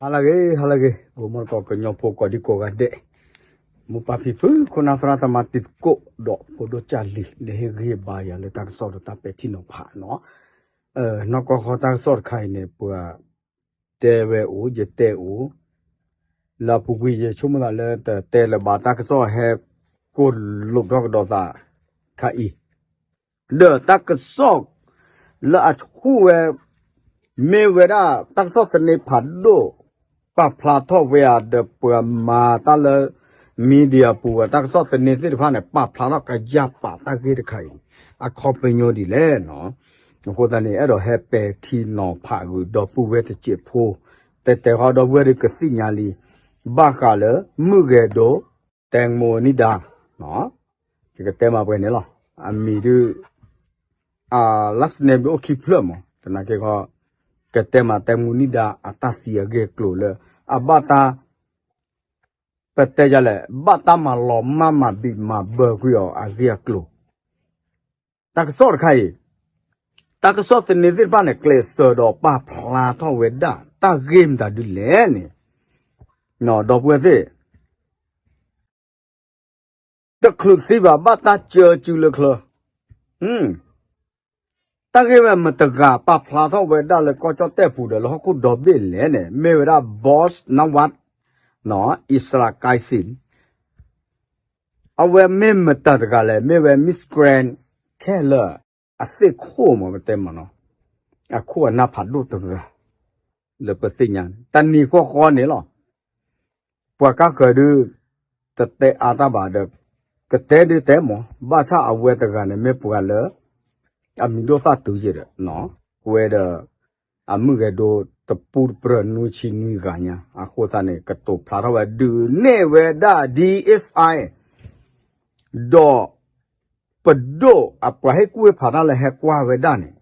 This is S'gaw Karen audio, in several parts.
ဟါလၢအဂ့ၤ ဟါလၢအဂ့ၤ ဂီၤမီတကိး ကညီဖိကိးဒံကိးဂၤဒဲး, မိၢ်ပၢ်ဖံဖု ခိၣ်နၢ်သရၣ်သမါတံၤသကိး ဒီးဖိဒိၣ်ကၢ်လံၤ လၢဟ့ၣ်ဂံၢ်ဟ့ၣ်ဘါယၤလၢတၢ်ကစီၣ်ဒီးတၢ်ပဲာ်ထံနီၤဖးနီၤ, နီၢ်ကီၢ်ဃီတၢ်ကစီၣ်တခါအံၤန့ၣ် ပှၤတဲဝဲအိၣ် ယတဲအိၣ် လၢအပူၤကွံာ်ယဆိကမိၣ်သးလၢတတဲလၢၤဘၣ် တၢ်ကစီၣ်ဟဲကိၢ်လိာ်ထီၣ်ကဒီးသးခါအံၤ, ဒီးတၢ်ကစီၣ်လၢအဆူၣ်ဝဲ မ့ၢ်ဝဲဒၣ်တၢ်ကစီၣ်သန့ဖးဒိၣ် ပာ်ဖျါထီၣ်ဝဲဧါ ဒီးပှၤမၤတၢ်လၢ media ပူၤဝဲ တၢ်ကစီၣ်သန့သ့ၣ်တဖၣ်န့ၣ် ပာ်ဖျါထီၣ်ကယၢ်ပာ်တၢ်ဂ့ၢ်တခါအံၤ အခီပညီဒ်လဲၣ်နီၤ. အဃိသတးန့ၣ် အဲၣ်ဒိးဟဲပဲာ်ထံနီၤဖးဂုာ်ဒီပုၢ်ဝဲၢ်တစဲးဖိ, တဲတဲဃီဒီပုၢ်ဝဲၢ်ဒီးကသ့ၣ်ညါလံ, ဘၣ်ဃးလၢမုၢ်ဂဲၤဒိ တဲမူနံၣ်ဒါ ယကတဲမးပှဲၤန့ၣ်လီၤ. အမံၤဒုး အ last name ဒုးအိၣ်ခံဖျၢၣ်မး သနာ်က့ခီ ကတဲမးတဲမူနံၣ်ဒါ အတၢ်သံအဂ့ၢ်အကျိၤလၢ အဘၣ်တၢ် ပတဲယလဲၣ် ဘၣ်တၢ်မၤလီၤမၢ်မၤဘံးမၤဘၢကွံာ်အီၤအဂ့ၢ်အကျိၤ, တၢ်ကစီၣ်တခါအံၤ တၢ်ကစီၣ်သန့သ့ၣ်တဖၣ်န့ၣ် ကျဲးစၢးဒီးပာ်ဖျါထီၣ်ဝဲဒၣ် တၢ်ဂ့ၢ်မတၤဒ်လဲၣ်န့ၣ်, ဒီပုၢ်ဝဲၢ်သ့ၣ် တချုးသံဘၣ် ဘၣ်တၢ်ကၢစုလၢချၢ, တၢ်ဂ့ၢ်ဝဲမတၤတဂၤပာ်ဖျါထီၣ်ဝဲဒၣ်လၢကီၢ်ကၠီၣ်တဲၣ်ပူၤဒီးလၢဟီၣ်ခိၣ်ဒီဘ့ၣ်လဲၣ်န့ၣ် မ့ၢ်ဝဲဒၣ် Boss Nawaz နီၤ Islam Kasim အဝဲမ့ၢ်မတၤတဂၤလဲၣ် မ့ၢ်ဝဲ Miss Grand ခဲလၢာ်အသ့ၣ်ခိၣ်မး ပတဲမးနီၤ, အခိၣ်အနၢ်ဖးဒိၣ်တဂၤ လၢပသ့ၣ်ညါန့ၣ် တနံၤဃီဃီန့ၣ်လီၤ. ပှၤကါဃၢၤဒုး တတဲအါတၢ်ဘၣ်ဒီး ကတဲဒုးတဲမး ဘၣ်ဆၣ်အဝဲတဂၤန့ၣ် မ့ၢ်ပှၤလၢ အမံၤဒိၣ်သၣ်တုၤယဲၢ်ဒီး ကွဲဒီး အမုၢ်ဂဲၤဒိတပူတပြၢၤနွံဆံနွံဂၤညါ အဃိသတးန့ၣ် ကတိၤဖျါထီၣ်ဝဲဒုးနဲၣ်ဝဲဒၣ် DSI ဒီး ပဒိၣ်အပှၤဟ့ၣ်ကူၣ်ဟ့ၣ်ဖးတၢ်လၢဟဲကွၢ်ဝဲဒၣ်န့ၣ်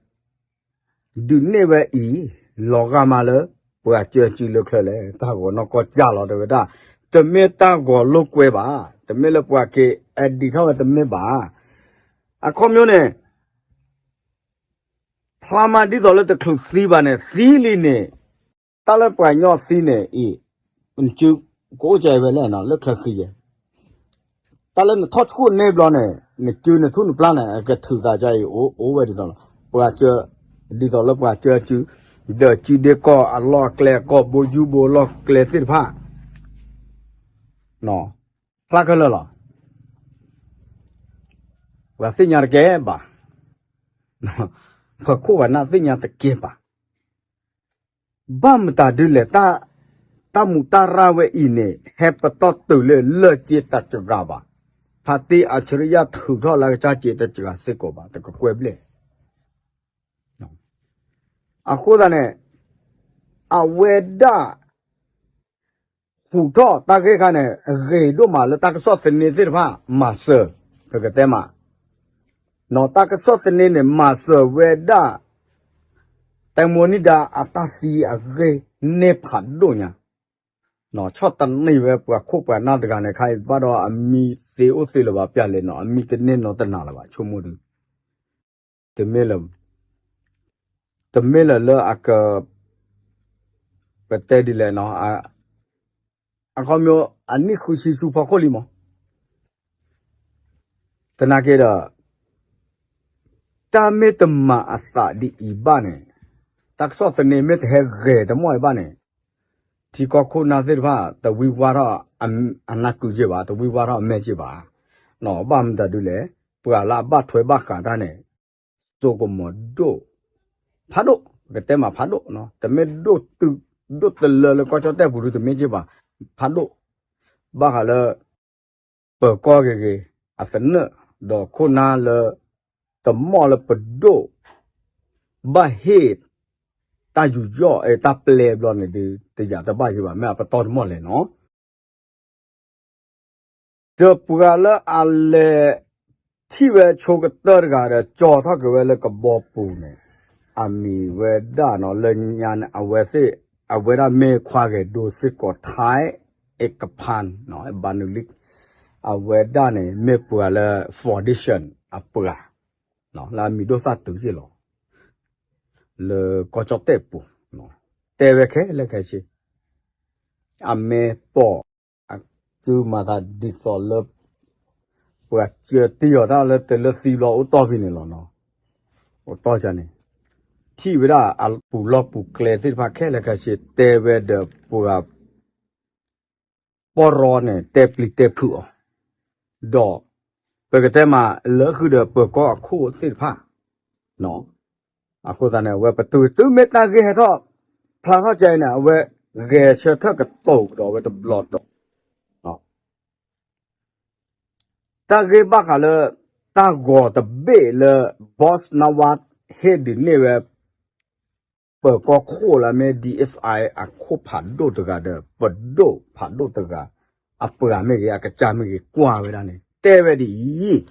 ဒုးနဲၣ်ဝဲအံၤ လီၤဂာ်မးလၢ ပှၤကၢစုလၢချၢလဲၣ် တၢ်ဂီၤနီၢ်ကီၢ်ကၢ်လီၤတဲဝဲဒၣ်, တမ့ၢ်တၢ်ဂီၤလိာ်ကွဲဘၣ်, တမ့ၢ်လၢပှၤက့ၤ edit ထီၣ်ဝဲတမ့ၢ်ဘၣ်. အခီပညီန့ၣ် ဖျါမးဒ်သိးလၢတချုးသံဘၣ်န့ၣ် သံလံန့ၣ် တၢ်လၢပှၤကညီသံန့ၣ်အံၤ နစုကအိၣ်ကၢအံၤဝဲလဲၣ်နီၤ လၢချၢဃံယဲၢ် တၢ်လၢနထီၣ်ဆူၣ်န့ၢ်ဘျီန့ၣ် နစုနထူၣ်နပျၢ်န့ၣ် အကထုးသးကၢအံၤ အိၣ်ဝဲဒ်သိးလီၤ. ပှၤကၢ ဒ်သိးလၢပှၤကၢစု ဒီးစုဒ့ကီၢ်အလီၢ်အကျဲ ကီၢ်ဘိယူဘိလီၢ်ကျဲသ့ၣ်တဖၣ် ဖျါခဲလၢာ်လီၤ. ပှၤသ့ၣ်ညါတကဲဘၣ်, ပှၤခိၣ်ပှၤနၢ်သ့ၣ်ညါတကဲဘၣ်. ဘၣ်မတၤဒ်လဲၣ် တၢ်မူးတၢ်ရၢ်ဝဲအံၤန့ၣ် ဟဲပတီၢ်တုၤလၢလၢၢ်က့တစှၤဘၣ်, ဖါတံၢ်အၣ်ဆရံယၣ်ထုးထီၣ်လၢကစၢ်က့တစှၤစ့ၢ်ကီးဘၣ် တကကွဲၢ်ဘျဲၣ် အဃိသတးန့ၣ် အဝဲဒၣ် ဟူးထီၣ်တၢ်ဂ့ၢ်ခါန့ၣ် အဂ့ၤဒိၣ်မးလၢတၢ်ကစီၣ်သန့သ့ၣ်တဖၣ် မၤစၢၤ ပကတဲမး နီၤ တၢ်ကစီၣ်သန့န့ၣ် မၤစၢၤဝဲဒၣ် တၢ်မူးနံၣ်ဒါအတၢ်သံအဂ့ၢ်န့ၢ်ဖးဒိၣ်ညါ နီၤ ဆီၣ်သန့ဝဲပှၤခိၣ်ပှၤနၢ်တဂၤန့ၣ် ခါအံၤဘၣ်ဒီးအမံၤသ့အိၣ်သ့လၢၤဘၣ်ပျၢ်လဲၣ်နီၤ အမံၤတန့ၢ်နီတနာ်လၢၤဘၣ် ဆိကမိၣ်ဒုး တမ့ၢ်လၢ တမ့ၢ်လၢလၢအက ပတဲဒ်လဲၣ်နီၤ အခီပညီ အနံၣ်ဃုဆံဆူဖီခိၣ်လံမး သနာ်က့ဒီး တၢ်မ့ၢ်တမၤအသးဒ်အံၤဘၣ်န့ၣ် တၢ်ကစီၣ်သန့မ့ၢ်တဟဲဂဲၤတမီၢ်အံၤဘၣ်န့ၣ် ထံကီၢ်ခိၣ်နၢ်သ့ၣ်တဖၣ် တဝံဝါထီၣ်အနၢ်ကုက့ဘၣ် တဝံဝါထီၣ်အမဲာ်က့ဘၣ် ဘၣ်မတၤဒုလဲၣ် ပှၤလၢအဘၣ်ထွဲဘၣ်ဃးတၢ်န့ၣ် စိကမီၤဒိၣ် ဖးဒိၣ် ပကတဲမးဖးဒိၣ် တမ့ၢ်ဒိၣ်တုာ် ဒိၣ်တလၢလၢကီၢ်ကၠီၣ်တဲၣ်ပူၤဒုတမ့ၢ်က့ဘၣ် ဖးဒိၣ် ဘၣ်ဃးလၢ ပၢၤကီၢ်ဂ့ၤဂ့ၤ အသနၢၣ် ဒီးခိၣ်နၢ်လၢ တမီၢ်လၢပဒိၣ် ဘၣ်ဟ့ၣ် တၢ်ယူးယီၣ် တၢ်ပျဲဘျီန့ၣ်ဒုး တယာ်တဘၣ်ယံၤဘၣ် မ့ၢ်အပတီၢ်တမီၢ်လဲၣ်နီၤ ဒီးပှၤလၢအလဲၤ ထံၣ်ဝဲဆိကတၢၢ်တဂၤဒီး ကၠီထီၣ်က့ၤဝဲလၢကဘီပူၤန့ၣ် အမံၤဝဲဒၣ်နီၤ လၢညါန့ၣ် အဝဲသ့ၣ် အဝဲဒၣ်မ့ၢ်ခွါဂဲၤဒိစ့ၢ်ကီး ထဲ အ့ကဖၢၣ် ဘၣ်နုာ်လံ အဝဲဒၣ်န့ၣ် မ့ၢ်ပှၤလၢ foundation အပှၤ လၢအမံၤဒိၣ်သၣ်တုၤယ့ၢ်လီၤ လၢကီၢ်ကၠီၣ်တဲၣ်ပူၤ တဲဝဲခဲလၢာ်ခဲဆ့ အမ့ၢ်ပိာ် အစုမၤသးဒ်သိးလၢ ပှၤစၢတ့ၢ်အီၤတၢ်လၢတလၢသံဘျီအိၣ်တီၢ်ဖဲန့ၣ်လီၤနီၤ. အိၣ်တီၢ်န့ၣ် ထံၣ်ဝဲဒၣ်အပူၤလီၢ်ပူၤကျဲသ့ၣ်တဖၣ်ခဲလၢာ်ခဲဆ့တဲဝဲဒီးပှၤ ပီၢ်ရီန့ၣ် တဲပျံၤတဲဖုးအီၤ, ဒီး ပကတဲမးလၢဃုာ်ဒီးပၢၤကီၢ်အခိၣ်သ့ၣ်တဖၣ်, အဃိသတးန့ၣ် အဝဲပတုာ်တုၤမ့ၢ်တၢ်ဂ့ၢ်ဟဲထီၣ် ဖျါထီၣ်ကဲအံၤန့ၣ် အဝဲဂဲၤဆၢထၢၣ်ကတိၤကဒီးဝဲတဘျီဒီး တၢ်ဂ့ၢ်ဘၣ်ဃးလၢ တၢ်ဂီၤတဘ့ၣ်လၢ Boss Nawat ဟ့ၣ်ဒုးန့ၢ်ဝဲ ပၢၤကီၢ်ခိၣ်လၢမ့ၢ် DSI အခိၣ်ဖးဒိၣ်တဂၤဒီး ပဒိၣ်ဖးဒိၣ်တဂၤ အပှၤမ့ၢ်ဂ့ၤ အကစၢ်မ့ၢ်ဂ့ၤ ကွၢ်ဝဲဒၣ်န့ၣ် တဲဝဲဒ်အံၤ,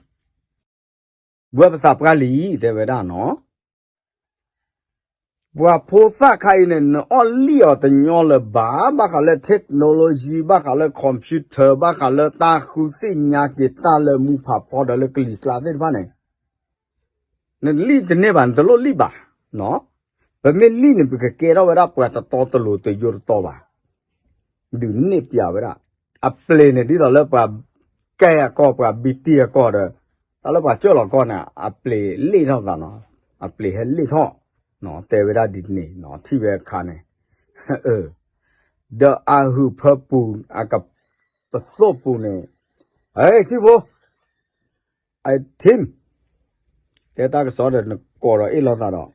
ဝဲပသးပှၢ်လံ တဲဝဲဒၣ်နီၤ. ပှၤဖိသၣ်ခါအံၤန့ၣ် နအီၣ်လံၣ်အီၤတညီလၢၤဘၣ် ဘၣ်ဃးလၢ technology ဘၣ်ဃးလၢ computer ဘၣ်ဃးလၢတၢ်ဃုသ့ၣ်ညါက့ၤတၢ်လၢမူဖးဖီဒီးလၢကလံၤကျါသ့ၣ်တဖၣ်န့ၣ် နလံၣ်တန့ၢ်ဘၣ် နတလိၣ်လံၣ်ဘၣ်. ပမ့ၢ်လံၣ်န့ၣ် ပကကဲထီၣ်ဝဲဒၣ်ပှၤတတီတလိၤတယိတတီဘၣ်. ဒုးန့ၢ်ပျးဝဲဒၣ် အပျ့ၤန့ၣ် ဒ်သိးလၢပှၤကဲအကီၢ် ပှၤဘံတံၢ်အကီၢ်ဒီး တၢ်လၢပှၤကၢၢ်လီၤကီၢ်န့ၣ် အပျ့ၤလ့ၣ်ထီၣ်သးနီၤ အပျ့ၤဟဲလ့ၣ်ထီၣ် တဲဝဲဒၣ်ဒ်န့ၣ်နီၤ ထံၣ်ဝဲအခါန့ၣ် ဒီးအဟုးဖၢပူၤ အကပသိၣ်ပူၤန့ၣ် ဟဲထံဖိ အထံၣ် တဲတၢ်ကစီၣ်ဒီးနကိးဒီးအ့ၣ်လိာ်သးဒီး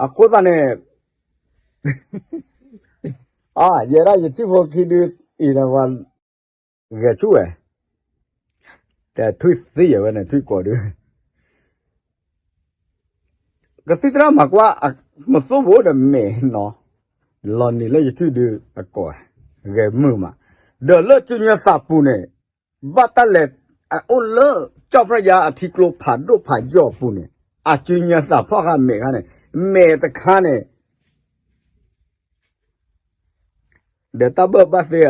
အဃိသတးန့ၣ် ယဲဒၣ်ယထံၣ်ဖိခံဒုအံၤန့ၣ် ပှၤဂဲၤဆူၣ်ဝဲ တဲထွံၣ်သံယဲဝဲန့ၣ် ထွံၣ်ကိးဒု ကသံၣ်သရၣ်မၤကွၢ် မသိၣ်ဘိဒီးမဲာ်နီၤ လီၤနံၤလၢယထံၣ်ဒုအကိး ဂဲၤမုာ်မး ဒီးလၢကၠူညါသးပူၤန့ၣ် ဘၣ်တၢ်လဲၤ အအိၣ်လၢ ကၠီၣ်ဖြၣ်ယါအထံကျိဖးဒိၣ်ဖးယိာ်အပူၤန့ၣ် အကၠူညါသးဖီၣ်ဃာ်မဲာ်ခါန့ၣ် မဲာ်တခါန့ၣ် ဒီးတၢ်ဘၢၣ်ဘၣ်သ့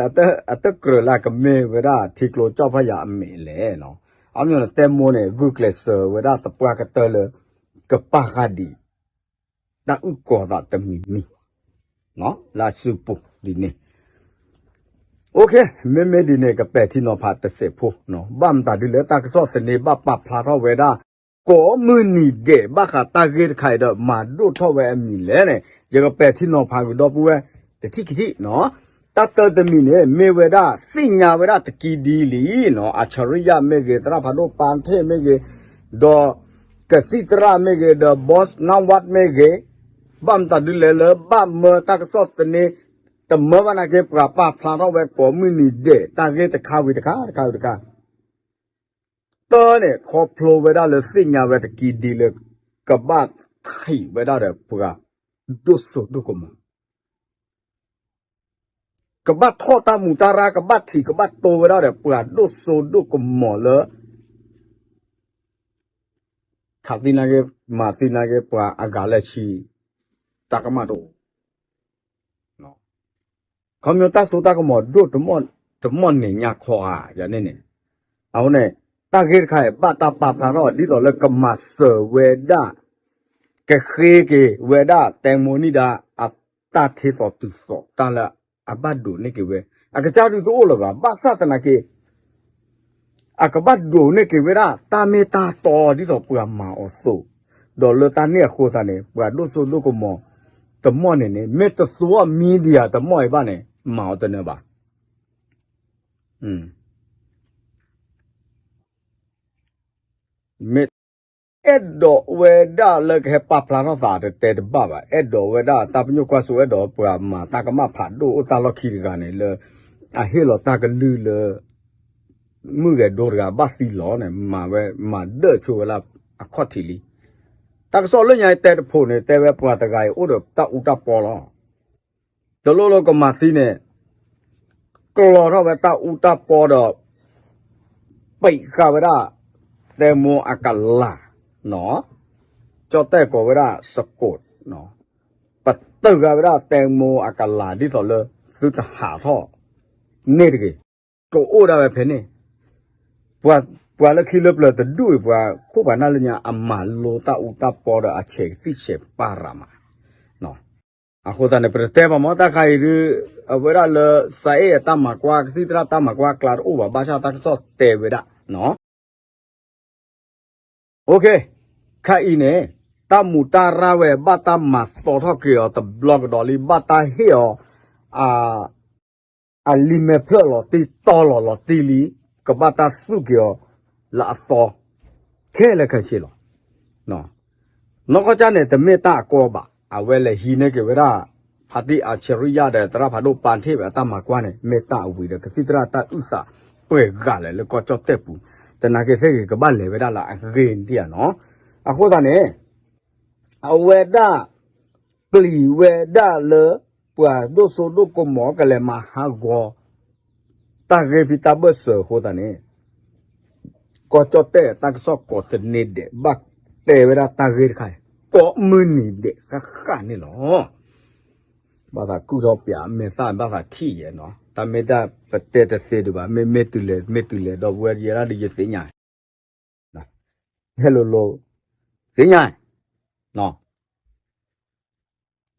အတကြၢးလၢကမ့ၢ်ဝဲဒၣ်ထံကျိကၠီၣ်ဖးယၤအမဲာ်လဲၣ်နီၤ. အမ့ၢ်န့ၣ် တဲမိၢ်န့ၣ် ဂုာ်ကျဲးစၢးဝဲဒၣ်သပှၢ်ကတၢၢ်လၢ ကပာ်ဃာ်ဒံး တၢ်အုၣ်ကီၤသးတမံၤမံၤ လၢအစုပူၤဒ်န့ၣ် မ့မ့ၢ်ဒ်န့ၣ် ကပဲာ်ထံနီၤဖးတစဲးဖိ ဘၣ်မတၤဒ်လဲၣ်တၢ်ကစီၣ်သန့ဘၣ်ပာ်ဖျါထီၣ်ဝဲဒၣ် ကိးမုၢ်နံၤဒဲး ဘၣ်ဃးတၢ်ဂ့ၢ်တခါအံၤဒီး မၤဒိၣ်ထီၣ်ဝဲအမံၤလဲၣ်န့ၣ် ယကပဲာ်ထံနီၤဖးဂ့ၤဒီပုၢ်ဝဲၢ် တထံၣ်ခံထံၣ်နီၤ. တၢ်တၢတမံၤန့ၣ် မ့ၢ်ဝဲဒၣ် သ့ၣ်ညါဝဲဒၣ်တကံဒံလံနီၤ. အၡရံယၣ်မ့ၢ်ဂ့ၤ, သရၣ်ဖးဒိၣ်ပၢ်ထ့ၣ်မ့ၢ်ဂ့ၤ, ဒီးကသံၣ်သရၣ်မ့ၢ်ဂ့ၤ, ဒီး Boss Nawat မ့ၢ်ဂ့ၤ, ဘၣ်မတၤဒ်လဲၣ်လၢဘၣ်မၢတၢ်ကစီၣ်သန့ တမၢဘၣ်နာ်က့ ပှၤပာ်ဖျါထီၣ်ဝဲကိးမုၢ်နံၤဒဲး တၢ်ဂ့ၢ်တခါဝံၤတခါ တခါဝံၤတခါ တၢ်န့ၣ် ခီဖျိဝဲဒၣ်လၢသ့ၣ်ညါဝဲတကံဒံလၢ ကဘၣ်ထံးဝဲဒၣ်ဒီးပှၤဒိၣ်စိဒိၣ်ကမီၤ, ကဘၣ်ထီၣ်တၢ်မူးတၢ်ရၢ် ကဘၣ်ထံးကဘၣ်တိဝဲဒၣ်ဒီးပှၤဒိၣ်စိဒိၣ်ကမီၤလၢ ခးသံနာ်က့ မၤသံနာ်က့ ပှၤအဂၤလၢဆံ တၢ်ကမၣ်တအိၣ် ခီဖျိတၢ်စိတၢ်ကမီၤဒိၣ်တမီၢ်န့ၣ်ညါခီဧါ ယၤန့ၣ်န့ၣ်, အဃိန့ၣ် တၢ်ဂ့ၢ်တခါအံၤ ဘၣ်တၢ်ပာ်ဖျါထီၣ်ဒ်သိးလၢကမၤစၢၤဝဲဒၣ် ကဃ့က့ၤဝဲဒၣ် တဲမိၢ်နံၣ်ဒါ အတၢ်ထ့သိးတုၤသိးတၢ်လၢအဘၣ်ဒိးန့ၢ်က့ၤဝဲ အကစၢ်ဒုးတအိၣ်လၢၤဘၣ် ဘၣ်ဆၣ်သနာ်က့ အကဘၣ်ဒိးန့ၢ်က့ၤဝဲဒၣ် တၢ်မ့ၢ်တၢ်တီဒ်သိးပှၤမၤအီၤအသိး, ဒီးလၢတၢ်န့ၣ်အဃိသတးန့ၣ် ပှၤဒိၣ်စိဒိၣ်ကမီၤ တမီၢ်န့ၣ်န့ၣ် မ့ၢ်တသူအီၤ media တမီၢ်အံၤဘၣ်န့ၣ် မၤအီၤတနၢၤဘၣ်. မ့ၢ်အဲၣ်ဒိးဝဲဒၣ်လၢကဟဲပာ်ဖျါထီၣ်သးတတဲတဘၣ်ဘၣ်, အဲၣ်ဒိးဝဲဒၣ်တၢ်ပညိၣ်ကွၢ်စိ အဲၣ်ဒိးပှၤမၤတၢ်ကမၣ်ဖးဒိၣ်အိၣ်တၢ်လီၢ်ခံတဂၤန့ၣ်လၢ အဟ့ၣ်လီၤတၢ်ကလုၢ်လၢ မုၢ်ဂဲၤဒိတဂၤဘၣ်သံလီၤန့ၣ် မၤဝဲမၤဒၢၣ်ဆိဝဲလၢအခီၣ်ထံးလံ. တၢ်ကစီၣ်လၢညါတဲတဖိးန့ၣ် တဲဝဲပှၤတဂၤအံၤအိၣ်ဒီးတၢ်အူတၢ်ပီလီၤ. တလိၣ်လၢကမၤသံန့ၣ် ကျီထီၣ်ဝဲတၢ်အူတၢ်ပီဒီး ပံးဃာ်ဝဲဒၣ် တဲမိၢ်အကလၤ, ကၠီၣ်တဲၣ်ကိးဝဲဒၣ်စကိး, ပတုာ်ဃာ်ဝဲဒၣ်တဲမိၢ်အကလၤ ဒ်သိးလၢ သုတဟးထီၣ်န့ၣ်တဂ့ၤ, ကအိၣ်ဒၣ်ဝဲဖဲန့ၣ် ပှၤလၢခံလၢပျၢၤတဒူၣ်အံၤ ပှၤခိၣ်ပှၤနၢ်လၢညါ အမၤလိတၢ်အူတၢ်ပီဒီးအဆဲးကသံၣ်ဆဲးပၢ်ရၤမး, အဃိသတးန့ၣ် ပတတဲဘၣ်မ့ၢ်တၢ်ခါအံၤဒုး အဝဲဒၣ်လၢ စးအ့ၣ်အတၢ်မၤကွၢ် ကသံၣ်သရၣ်တၢ်မၤကွၢ်အကျါတအိၣ်ဘၣ် ဘၣ်ဆၣ်တၢ်ကစီၣ်တဲဝဲဒၣ် ခါအံၤန့ၣ် တၢ်မူးတၢ်ရၢ်ဝဲ ဘၣ်တၢ်မၤသီထီၣ်က့ၤအီၤတဘျီကဒီးလံ ဘၣ်တၢ်ဟ့ၣ်အီၤ အလံာ်မဲာ်ဖျၢၣ်လီၤတံၢ်တီလီၤလီၤတံၢ်လံ ကဘၣ်တၢ်သူၣ်က့ၤအီၤလၢအသီ ခဲလၢာ်ခဲဆ့လီၤ. နီၢ်ကီၢ်ကၢ်န့ၣ် တမ့ၢ်တၢ်အကီဘၣ် အဝဲလဲၤဟံးန့ၢ်က့ၤဝဲဒၣ် ဖါတံၢ်အၣ်ဆရံယါဒီး သရၣ်ဖးဒိၣ်ပာ်ထ့ၣ်ဝဲအတၢ်မၤကွၢ်န့ၣ် မ့ၢ်တၢ်အဝံၤဒီး ကသံၣ်သရၣ်တၢ်အုၣ်သးပှဲၤဂၤလဲၣ်လၢကီၢ်ကၠီၣ်တဲၣ်ပူၤ တနာ်က့သ့ၣ်ဂ့ၤကဘၣ်လဲၤဝဲဒၣ်လၢအဂ့ၢ်ဒ်အံၤနီၤ အဃိသတးန့ၣ် အဝဲဒၣ် ပျံၤဝဲဒၣ်လၢ ပှၤဒိၣ်စိဒိၣ်ကမီၤကလဲၤမၤဟးဂီၤ တၢ်ဂ့ၢ်ဖံးတၢ်ဘၢၣ်စၢၤအဃိသတးန့ၣ် ကီၢ်ကၠီၣ်တဲၣ်တၢ်ကစီၣ်ကိးသန့ဒဲး ဘၣ်တဲဝဲဒၣ်တၢ်ဂ့ၢ်တခါအံၤ ကိးမုၢ်နံၤဒဲးဃၣ်ဃၣ်န့ၣ်လီၤ. ဘၣ်သးကူၣ်ထီၣ်ပၠးမဲာ်သၣ် ဘၣ်သးထံၣ်ယဲနီၤ တၢ်မ့ၢ်တၢ်ပတဲတသ့ဒံးဘၣ် မ့ၢ်မ့ၢ်တုၤလဲၤ မ့ၢ်တုၤလဲၤ ဒီပုၢ်ဝဲၢ်ယဲဒၣ်ဒီးယသ့ၣ်ညါ ဟဲလိၤလိၤ သ့ၣ်ညါ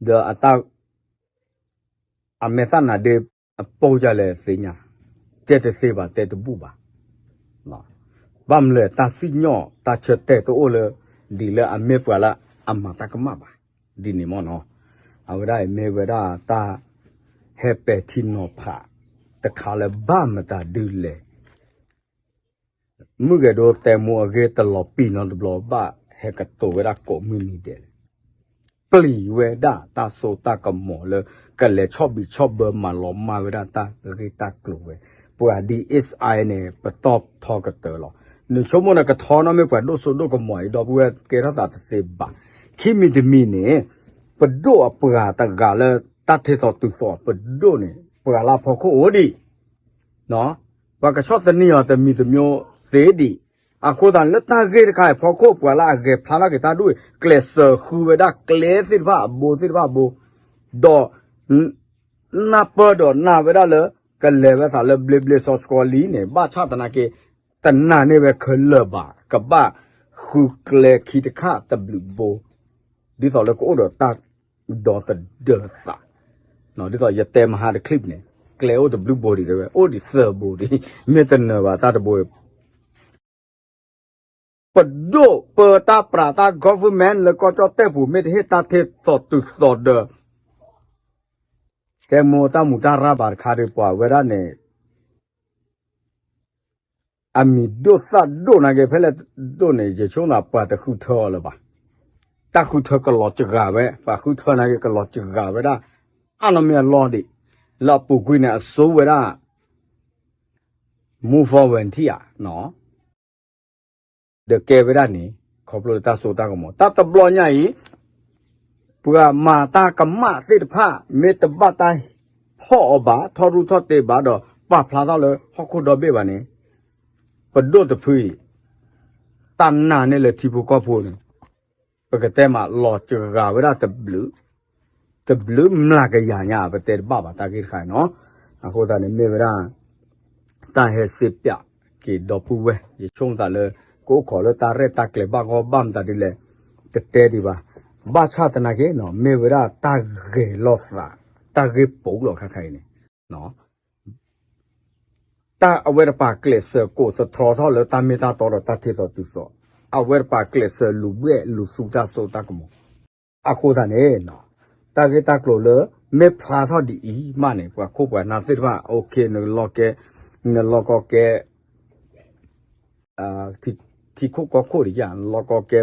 ဒီးအတၢ် အမဲာ်သၣ်နၤဒ့ အပိၢ်ဒ်လဲၣ်သ့ၣ်ညါ တဲတသ့ဘၣ် တဲတဘူၣ်ဘၣ်. ဘၣ်မနုၤလဲၣ် တၢ်စံၣ်ညီၣ်တၢ်ဆၢတဲာ်တအိၣ်လၢ ဒ်လၢအမ့ၢ်ပှၤလၢအမၤတၢ်ကမၣ်ဘၣ်. ဒ်န့ၣ်မ့ၢ်နီၤ အဝဲဒၣ်အံၤမ့ၢ်ဝဲဒၣ်တၢ် ဟဲပဲာ်ထံနီၤဖး တခါလၢဘၣ်မတၤဒုလဲၣ် မုၢ်ဂဲၤဒိတဲာ်မိၢ်အဂ့ၢ်တလီၤပံာ်နီတဘျီဘၣ် ဟဲကတိၤဝဲဒၣ်ကိးမုၢ်နံၤဒဲးလဲၣ် ပျံၤဝဲဒၣ်တၢ်စိတၢ်ကမီၤလၢ ကလဲၤဆီၣ်ဘံးဆီၣ်ဘၢမၤလီၤမၢ်ဝဲဒၣ်တၢ်ဂ့ၢ်တၢ်ကျိၤဝဲ ပှၤဒ် အ့ၣ်စၣ်အံၤ န့ၣ် ပတီၢ်ထီကတၢၢ်လီၤ. နဆိကမိၣ်န့ၣ် ကထီနီၣ်မ့ၢ်ပှၤဒိၣ်စိဒိၣ်ကမီၤအံၤ ဒီပုၢ်ဝဲၢ်ကဲထီၣ်သးတသ့ဘၣ်. ခံမံၤတမံၤန့ၣ် ပဒိၣ်အပှၤတဂၤလၢတၢ်ထ့သိးတုၤသိးပဒိၣ်န့ၣ် ပှၤလၢဖီခိၣ်အိၣ်ဒံး ပှၤကဆီၣ်သနံးအီၤတမံၤတမံၤသ့ဒံး. အဃိသတးလၢတၢ်ဂ့ၢ်တခါအံၤ ဖီခိၣ်ပှၤလၢအဂဲၤဖျါထီၣ်က့ၤတၢ်ဒိၣ်အံၤ ကျဲးစၢးဃုဝဲဒၣ်ကျဲသ့ၣ်တဖၣ်အဘိသ့ၣ်တဖၣ်အဘိ, ဒီး နၢ်ပၢၢ်ဒီးနာ်ဝဲဒၣ်လၢ ကလဲၤဝဲသးလၢဘျ့ဘျ့ဆှီဆှီလံန့ၣ် ဘၣ်ဆၣ်သနာ်က့ တနာ်န့ၢ်ဝဲခဲလၢာ်ဘၣ် ကဘၣ်ဃုကျဲခံတခါတဘျုးဘိ ဒ်သိးလၢကအိၣ်ဒီးတၢ်ဒီသဒၢသး, ဒ်သိးယတဲမဟါတချံၣ်န့ၣ် ကျဲအိၣ်တဘျုးဘိဒံးတဲဝဲ အိၣ်ဒံးသၢဘိဒံး, မ့ၢ်တနၢၤဘၣ်တၢ်တဘိ ပဒိၣ်ပၢတၢ်ပြးတၢ် government လၢကီၢ်ကၠီၣ်တဲၣ်ပူၤ မ့ၢ်တဟ့ၣ်တၢ်ထ့သိးတုၤသိးဒီး တဲမိၢ်တၢ်မူးတၢ်ရၢ်ဘၣ်တခါဒီး ပှၤဝဲဒၣ်န့ၣ် အမံၤဒိၣ်သၣ်ဒိၣ်နာ်က့ ဖဲလဲၣ်ဒိၣ်န့ၣ် ယဆိကမိၣ်ပှၤတဃုထၢအီၤလၢၤဘၣ်. တၢ်ဃုထၢကလီၤစှၤဝဲ, ပှၤဃုထၢနာ်က့ ကလီၤစှၤဝဲဒၣ် အါနီၢ်မ့ၢ်အလီၢ်ဒံး, လၢအပူၤကွံာ်န့ၣ် အစိဝဲဒၣ် move forward ဧါ ဒီးကဲဝဲဒၣ်န့ၣ် ခီဖျိလၢတၢ်စိတၢ်ကမီၤ တၢ်တဘျီညါအံၤ ပှၤမၤတၢ်ကမၣ်သ့ၣ်တဖၣ် မ့ၢ်တဘၣ်တၢ်ဖီၣ်အီၤဘၣ် ထီၣ်ရူၢ်ထီၣ်တ့ဘၣ်ဒီး ပာ်ဖျါထီၣ်လၢဟီၣ်ခိၣ်ဒီဘ့ၣ်ဘၣ်န့ၣ် ပဒိၣ်တဖုအံၤ တၢ်နာ်န့ၢ်လၢထံဖိကီၢ်ဖိန့ၣ် ပကတဲမးလီၤစှၤဝဲဒၣ်တဘျုး တဘျုးမျးကယၤညါ ပတဲတဘၣ်ဘၣ်တၢ်ဂ့ၢ်တခါအံၤနီၤ. အဃိသတးန့ၣ်မ့ၢ်ဝဲဒၣ် တၢ်ဟဲစ့ပၠးက့ၤဒီပုၢ်ဝဲၢ် ယဆိကမိၣ်သးလၢ ကအိၣ်ခိးလၢတၢ်ရဲၣ်တၢ်ကျဲၤဘၣ်ဂီၢ်ဘၣ်မတၤဒ်လဲၣ် တတဲဒံးဘၣ်. ဘၣ်ဆၣ်သနာ်က့ မ့ၢ်ဝဲဒၣ်တၢ်ဂဲၤလိာ်သး တၢ်ဂ့ၢ်ပူၤလီၤခါခါအံၤန့ၣ် တၢ်အဝဲတပၤကျဲးစၢးကိးသတြီထီၣ်လၢတၢ်မ့ၢ်တၢ်တီဒီးတၢ်ထ့သိးတုၤသိး, အဝဲတပၤကျဲးစၢးလူၤဘှဲၣ်လူၤသူတၢ်စိတၢ်ကမီၤ. အဃိသတးန့ၣ် တၢ်ဂ့ၢ်တၢ်ကျိၤလၢ မ့ၢ်ဖျါထီၣ်ဒ်အံၤမးန့ၣ် ပှၤခိၣ်ပှၤနၢ်သ့ၣ်တဖၣ် okay နလီၤကဲ နလီၤကီကဲ ထံခိၣ်ကီၢ်ခိၣ်ဒံးဧါ နလီၤကီကဲ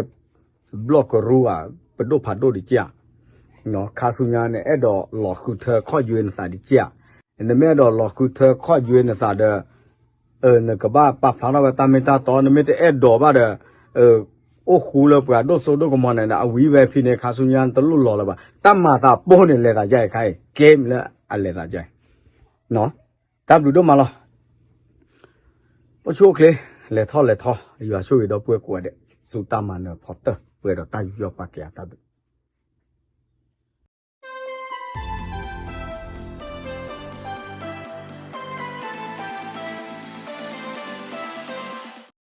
ဘျီၣ်ကရူဧါ ပဒိၣ်ဖးဒိၣ်ဒံးဧါ, ခါဆူညါနအဲၣ်ဒိးလီၤဃုထၢခီၣ်ယွဲနသးဒံးဧါ, နမ့ၢ်အဲၣ်ဒိးလီၤဃုထၢခီၣ်ယွဲနသးဒီး နကဘၣ်ပာ်ဖျါထီၣ်ဝဲတၢ်မ့ၢ်တၢ်တီ နမ့ၢ်တအဲၣ်ဒိးဘၣ်ဒီး အိၣ်ဃူလၢပှၤဒိၣ်စိဒိၣ်ကမီၤန့ၣ် အဝံၤဝဲဖဲန့ၣ် ခါဆူညါနတလိၣ်လီၤလၢၤဘၣ် တၢ်မၤသးပိၢ်န့ၣ် လဲၤသးယါအံၤခါအံၤ ကဲမးလၢအလဲၤသးယါအံၤ တၢ်ဘျုးဒိၣ်မးလီၤ. အိၣ်ဆူၣ်အိၣ်ချ့ လဲၤထီၣ်လဲၤထီ ယွၤဆိၣ်ဂ့ၤဒီပုၢ်ဝဲၢ်ကိးဂၤဒဲး ဆူတၢ်မၤနၢၤဖီတၢၢ် ပှဲၤဒီးတၢ်ယူးယီၣ်ပာ်ကဲအတၢ်ဘျုး